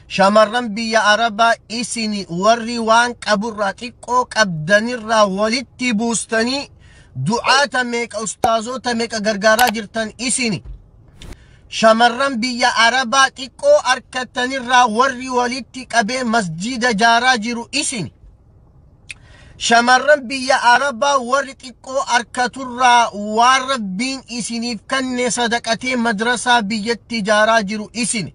Shamarran biyya Arabaa isin warri waan qaburraa xiqqoo qabdanirraa walitti buustanii du'aata meeqa, ustaazota meeqa gargaaraa jirtan isini. Shamarran biyya Arabaa xiqqoo harkattanirraa warri walitti qabee masjida jaaraa jiru isini. Shamarran biyya Arabaa warri xiqqoo harkaturraa waan Rabbiin isiniif kanne sadaqatee madrasaa biyyatti ijaaraa jiru isini.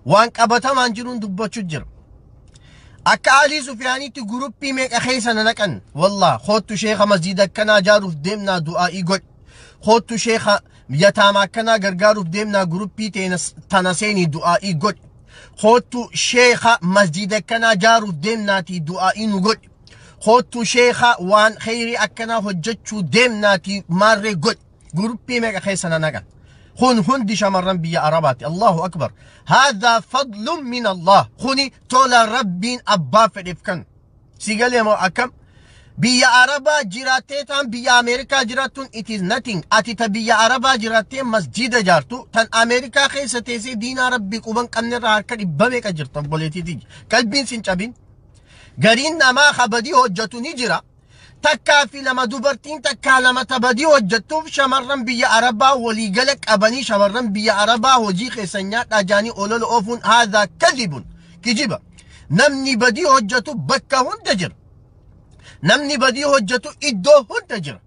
Waan qabatamaan jiruun dubbachuu jira. Akka Alii Sufiyaanitti guruppii meeqa keessa na naqan. Wallah, koottu sheeka, masjida akkanaa ijaaruuf deemnaa, du'aa'ii godhi. Koottu sheeka, yataama akkanaa gargaaruuf deemnaa, guruppii tana seenii du'aa'ii godhi. Koottu sheeka, masjida akkanaa ijaaruuf deemnaatii du'aa'ii nu godhi. Koottu sheeka, waan kheyrii akkanaa hojjechuu deemnaatii maarree godhi. Guruppii meeqa keessa na naqan. Kun hundi shamarran biyya Arabaati. Allahu akbar. Haadhaa fadlun min Allah. Kuni tola Rabbiin abbaa fedheef kan. Si galee moo akkam? Biyya Arabaa jiraattee taan biyya Ameerikaa jiraattuun it is nothing. Ati ta biyya Arabaa jiraattee masjida ijaartu, tan Ameerikaa keessa teessee diinaa Rabbii quban qabnerraa harka dhibba meeqa jirta, obboleettiitii. Qalbiin sin cabin. Gariin namaa kabadii hojjetu ni jira. Takkaa fi lama, dubartiin takkaa lama tabadii hojjettuuf shamarran biyya Arabaa waliigala qabanii shamarran biyya Arabaa hojii keessan nyaadhaa jaanii olola oofuun haadhaa kadhibun, kijiba. Namni badii hojjetu bakka hunda jira. Namni badii hojjetu iddoo hunda jira.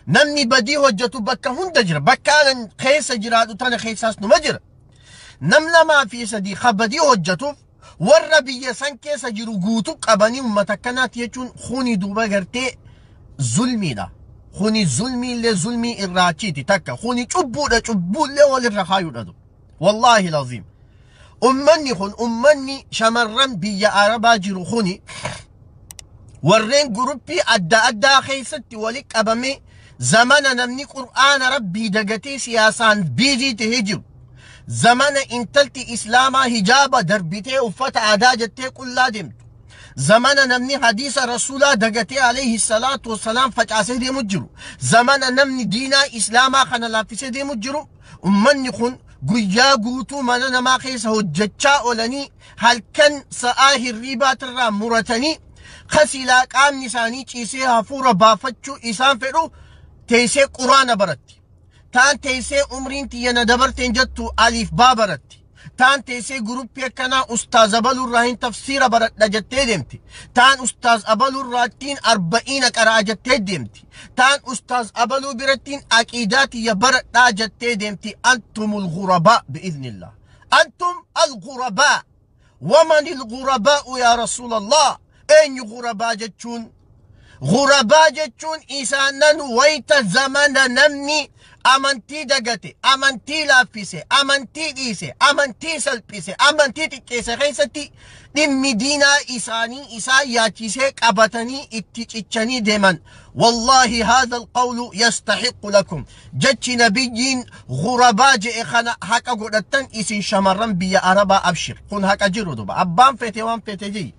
Namni badii hojjetu bakka hunda jira. Bakka anan keessa jiraatu tana keessaas numa jira. Nam lamaa fi sadii kabadii hojjetuuf warra biyya san keessa jiru guutuu qabanii uummata akkanaati jechuun kuni duuba gartee zulmiidha. Kuni zulmiillee zulmii irraa achiiti takka. Kuni cubbuudha, cubbuullee walirra kaayuudha. Wallaahi laziim. Ummanni kun, ummanni shamarran biyya Arabaa jiru kuni, warreen guruppii adda addaa keessatti wali qabamee zamana namni qur'aana Rabbii dagatee siyaasaan busy tahee jiru. Zamana intalti islaamaa hijaaba darbitee uffata aadaa jettee qullaa deemtu. Zamana namni hadiisa Rasuulaa dagatee alayhi salaatu wassalaam facaasee deemu jiru. Zamana namni diinaa islaamaa kana laaffisee deemu jiru. Ummanni kun guyyaa guutuu mana namaa keessa hojjechaa oolanii halkan sa'aa hirriibaatirraa muratanii kasilaa qaamni isaanii ciisee hafuura baafachuu isaan fedhu teessee quraana baratti. Taan teessee umriin tiyya na dabarteen jettu aliif baa baratti. Taan teessee guruppii akkanaa ustaaz abaluurraa hin tafsiira baradha jettee deemti. Taan ustaaz abaluurraattiin arba'iina qara'a jettee deemti. Taan ustaaz abaluu birattiin aqiidaa tiyya baradhaa jettee deemti. Antumul ghurabaa bi'iznillah. Antum al-ghurabaa. Waman il-ghurabaa'u yaa Rasuulallah? Eenyu ghurabaa jechuun? Ghurabaa jechuun isaanan wayta zamana namni amantii dagate, amantii laaffise, amantii dhiise, amantii salphise, amantii xiqqeesse keessatti dhimmi diinaa isaanii isaan yaachisee qabatanii itti cichanii deeman. Wallaahi, haadha alqawlu yastahiqqu lakum. Jechi nabiyyiin ghurabaa je'e kana haqa godhattan isin shamarran biyya Arabaa, abshir. Kun haqa jiru duba. Abbaan feete waan feete ji'i.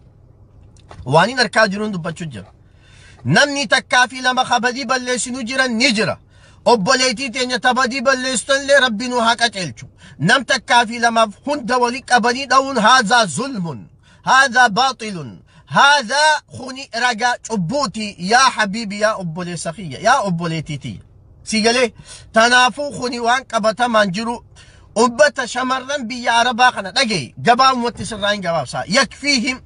Waan hin harkaa jiruun dubbachuu jira. Namni takkaa fi lama kabadii balleessinu jiran ni jira. Obboleettii teenya tabadii balleessitanillee Rabbi nu haa qaceelchu. Nam takkaa fi lamaaf hunda walii qabanii dha'uun haazaa zulmun. Haazaa baaxilun. Haazaa kuni ragaa cubbuuti, yaa habiibi, yaa obboleessa kiyya, yaa obboleettii tiyya. Si galee? Tanaafuu kuni waan qabatamaan jiru. Ummata shamarran biyya Arabaa kana dhagaye, gabaabumatti sirraa hin gabaabsaa. Yakfiihim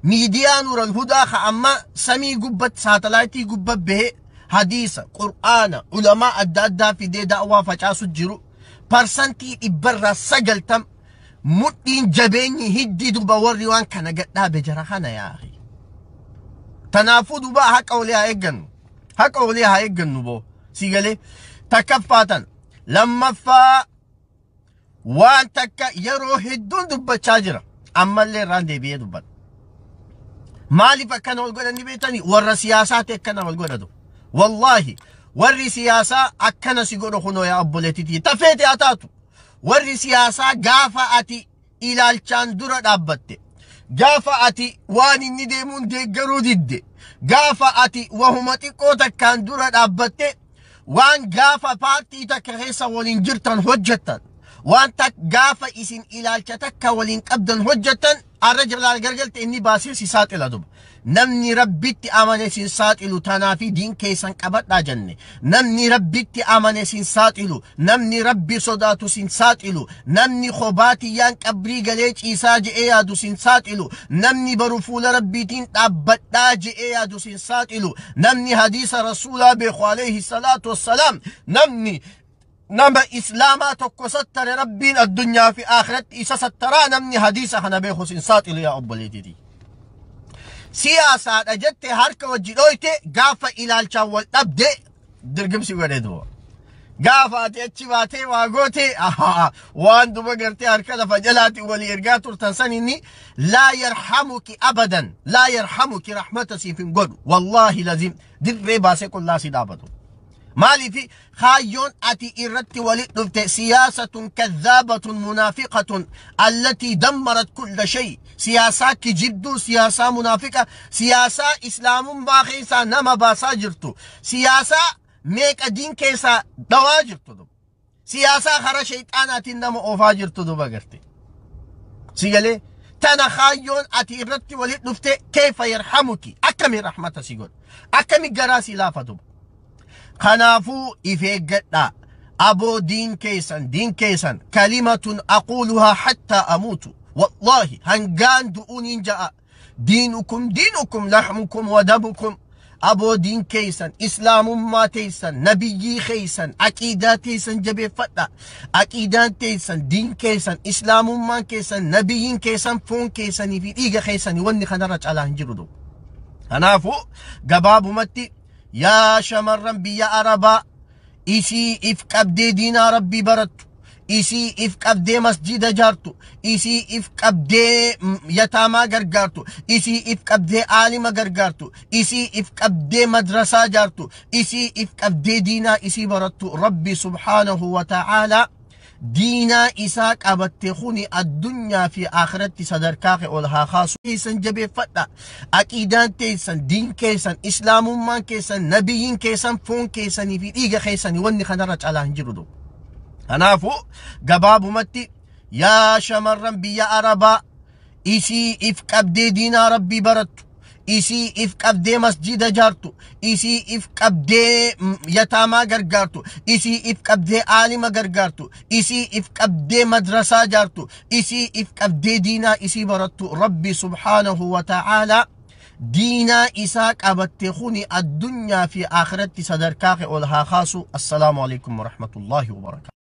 miidiyaa Nuural Hudaa ka amma samii gubbatti saatalaayitii gubba bahee hadiisa, qur'aana, ulamaa adda addaa fidee da'waa facaasu jiru, 90% mudhiin jabeenyi hiddi duba warri waan kana gadhaabe jara kana, yaa akhi. Tanaafuu duba haqa walii haa eeggannu. Haqa walii haa eeggannu boo. Si galee? Takkaffaatan. Lammaffaa, waan takka yeroo hedduun dubbachaa jira. Ammallee irraan deebi'ee dubbadha. Maaliif akkana wal godhan ni beektanii? Warra siyaasaati akkana wal godhatu. Wallaahi, warri siyaasaa akkana si godhu kunoo, yaa obboleettitii tafeete haa taatu. Warri siyaasaa gaafa ati ilaalchaan dura dhaabbatte, gaafa ati waan inni deemuun deeggaruu didde, gaafa ati wahuma xiqqoo takkaan dura dhaabbatte, waan gaafa paartii takka keessa waliin jirtan hojjettan, Waan gaafa isin ilaalcha takka waliin qabdan hojjettan arra jalaa gargalte inni baasee si saaxila duba. Namni Rabbitti amane sin saaxilu. Tanaafi diin keessan qabadhaa jenne. Namni Rabbitti amane sin saaxilu. Namni Rabbi sodaatu sin saaxilu. Namni khobaatiyyaan qabrii galee ciisaa je'ee yaadu sin saaxilu. Namni baru fuula Rabbiitiin dhaabbadhaa je'ee yaadu sin saaxilu. Namni hadiisa Rasuulaa beeku alayhi salaatu wassalaam, namni nama islaamaa tokko sattare Rabbiin addunyaa fi akhiratti isa sattaraa, namni hadiisa kana beeku sin saaxilu yaa obboleetiiti. Siyaasaadha jette harka wajji dhooyte, gaafa ilaalchaan wal dhabde dirgimsi godhe duba. Gaafa ati achi baatee waa goote, waan duba gartee harka lafa jalaati walii ergaa turtan san inni laa yarhamuki abadan, laa yarhamuki, rahmata siif hin godhu. Wallaahi lazim dirree baasee qullaa si dhaabatu. Maaliif kaayyoon ati irratti walit dhufte siyaasatun kadhaabatun munaafiqatun allatii dammarat kulla shay, siyaasaa kijibduu, siyaasaa munaafiqa, siyaasaa islaamummaa keessaa nama baasaa jirtu, siyaasaa meeqa diin keessaa dawaa jirtu duba, siyaasaa kara shayxaanaatiin nama oofaa jirtu duba garte si galee. Tana kaayyoon ati irratti walit dhufte, keefa yarhamuki, akkami rahmata si godhu, akkami garaa si laafa duba? Kanaafuu if eeggadhaa aboo, diin keessan, diin keessan. Kalimatun aquuluhaa hattaa amuutu, wallaahi hangaan du'uuniin ja'a: diinukum diinukum laxmukum wadamukum. Aboo, diin keessan, islaamummaa teessan, nabiyyii keessan, aqiidaa teessan jabeeffadha. Aqiidaan teessan, diin keessan, islaamummaan keessan, nabiyyiin keessan foon keessanii fi dhiiga keessanii, wanni kanarra caalaa hin jiru. Kanaafuu gabaabumatti, yaa shamarran biyya Arabaa, isii if qabdee diinaa Rabbii barattu, isii if qabdee masjida jaartu, isii if qabdee yataamaa gargaartu, isii if qabdee aalima gargaartu, isii if qabdee madrasaa jaartu, isii if qabdee diinaa isii barattu, Rabbi subhaanahu wa ta'aalaa diinaa isaa qabatte kuni addunyaa fi akhiratti sadarkaa kee ol haa kaasu. Keessan jabeeffadha. Aqiidaan teessan, diin keessan, islaamummaan keessan, nabiyyiin keessan foon keessanii fi dhiiga keessanii, wanni kanarra caalaa hin jiru. Kanaafuu gabaabumatti, yaa shamarran biyya Arabaa, isii if qabdee diinaa Rabbii barattu, isii if qabdee masjida jaartu, isii if qabdee yataamaa gargaartu, isii if qabdee aalima gargaartu, isii if qabdee madrasaa jaartu, isii if qabdee diinaa isii barattu, Rabbi subhaanahu wa ta'aalaa diinaa isaa qabatte kuni addunyaa fi akhiratti sadarkaa kee ol haa kaasu. Assalaamu alaikum warahmatullaahi wabarakaatu.